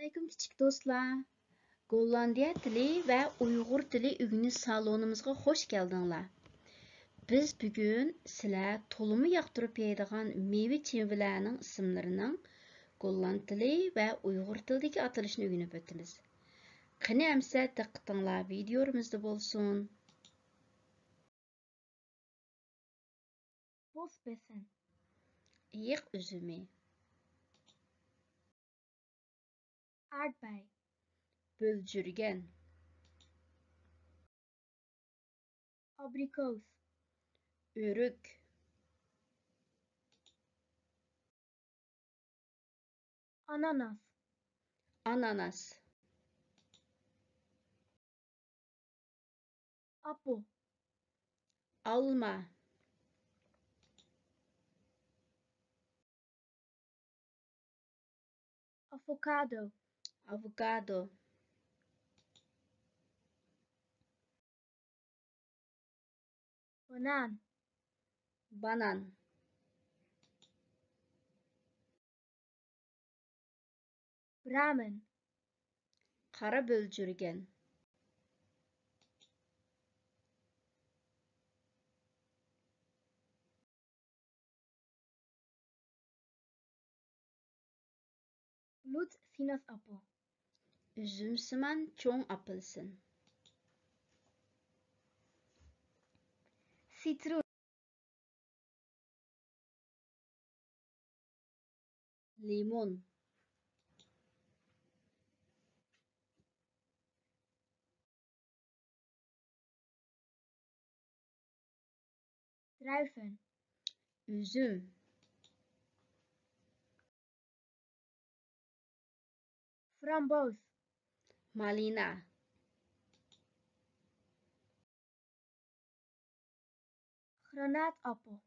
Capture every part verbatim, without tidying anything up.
ئەسسالامۇئەلەيكۇم كىچىك دوستلار. گوللاندىيە تىلى ۋە ئۇيغۇر تىلى ئۆگىنىش سالونىمىزغا خوش كەلدىڭلار. بىز بۈگۈن سىلەر تولىمۇ ياقتۇرۇپ يەيدىغان مېۋە-چېۋىلەرنىڭ ئىسىملىرىنىڭ گوللاند تىلى ۋە ئۇيغۇر تىلىدىكى ئاتىلىشىنى ئۆگىنىپ ئۆتىمىز. قېنى ئەمىسە دىققىتىڭلار ۋىدىيولىرىمىزدا بولسۇن. Bosbessen. ئېيىق ئۈزۈمى. Erdbeer. بۆلجۈرگەن. Aprikos. ئۆرۈك. Ananas. ئاناناس. Appel. ئالما. Avocado. ئاۋوكادو. Banaan. بانان. Bramen. قارا بۆلجۈرگەن. Bloed sinaasappel. ئۈزۈمسىمان چوڭ ئاپېلسىن. Citroen. لىمون. Druiven. ئۈزۈم. Framboos. مالىنا. Granaatappel.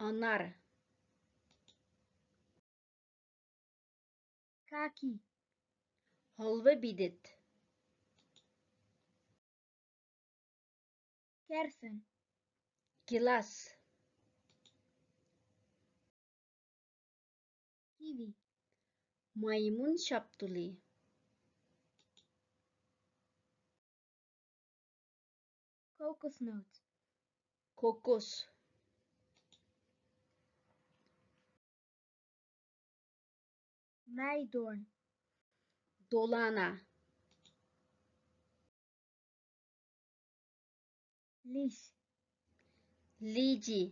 ئانار. Kaki. ھالۋا بېدىت. Kersen. گىلاس. Kiwi. مايمۇن شاپتۇلى. Kokosnoot. كوكوس. Meidoorn. دولانا. Lies. لىجى.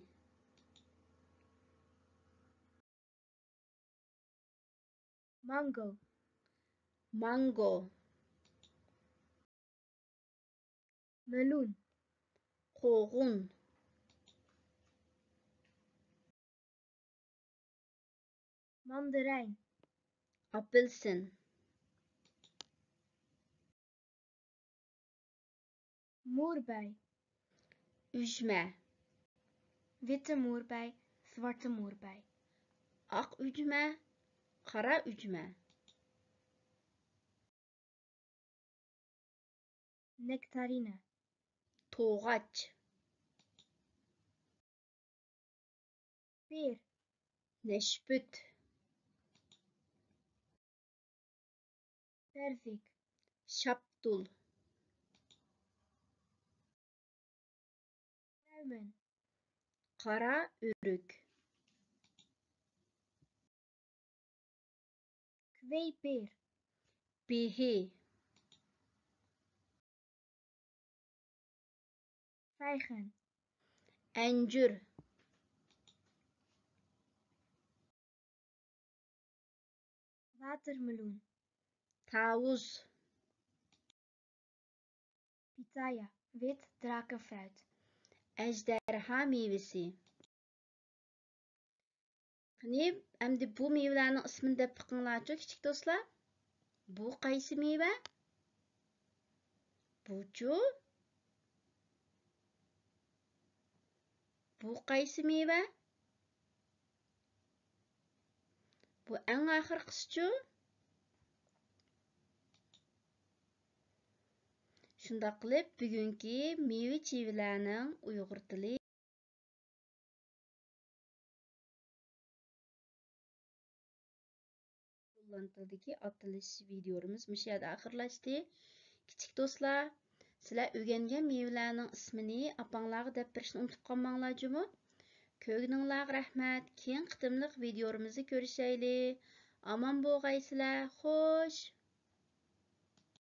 Mango. مانگو. Meloen. قوغۇن. Mandarijn. ئاپېلسىن. Moerbei. ئۈجمە. Witte moerbei, zwarte moerbei. ئاق ئۈجمە، قارا ئۈجمە. Nectarine. توغاچ. Peer. نەشپۈت. Perzik. شاپتۇل. Pruimen. قارا ئۆرۈك. Kweepeer. بېھى. Vijgen. ئەنجۈر. Watermeloen. تاۋۇز. Pitaya, wit drakenfruit. ئەجدىھا مېۋىسى. قېنى، ئەمدى بۇ مېۋىلەرنىڭ ئىسمىنى دەپ بېقىڭلارچۇ، كىچىك دوستلار. بۇ قايسى مېۋە؟ بۇچۇ؟ بۇ قايسى مېۋە؟ بۇ ئەڭ ئاخىرقىسىچۇ؟ شۇنداق قىلىپ، بۈگۈنكى مېۋە-چېۋىلەرنىڭ ئۇيغۇر تىلى قوللان تىلىدىكى ئاتىلىش ۋىدىيورىمىز مۇشۇ يەردە ئاخىرلاشتى. كىچىك دوستلار، سىلەر ئۆگەنگەن مېۋىلەرنىڭ ئىسمىنى ئاپاڭلارغا دەپ بېرىشنى ئۇنتۇپ قالماڭلار جۇمۇ. كۆرگىنىڭلارغا رەھمەت. كېيىنكى قېتىملىق ۋىدىيورىمىزدا كۆرۈشەيلى. ئامان بولغايسىلەر. خوش.